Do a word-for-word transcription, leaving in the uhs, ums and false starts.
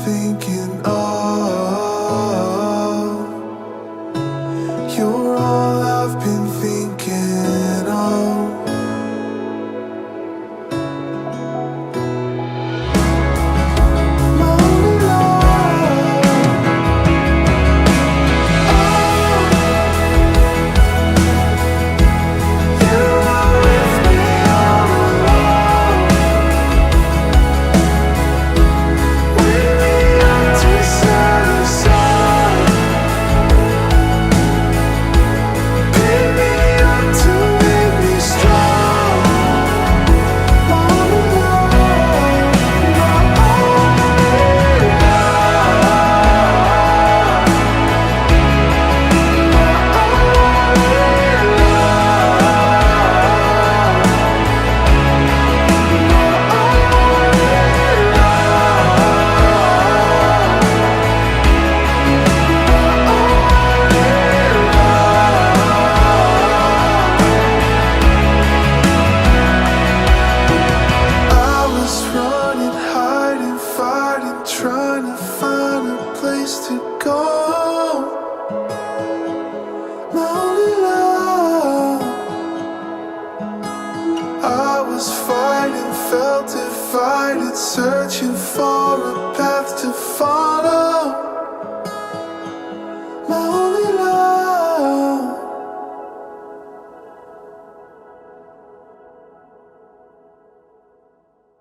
Thinking of, you're all I've been thinking of. My love, oh, you are with me all along. I was running, hiding, fighting, trying to find a place to go.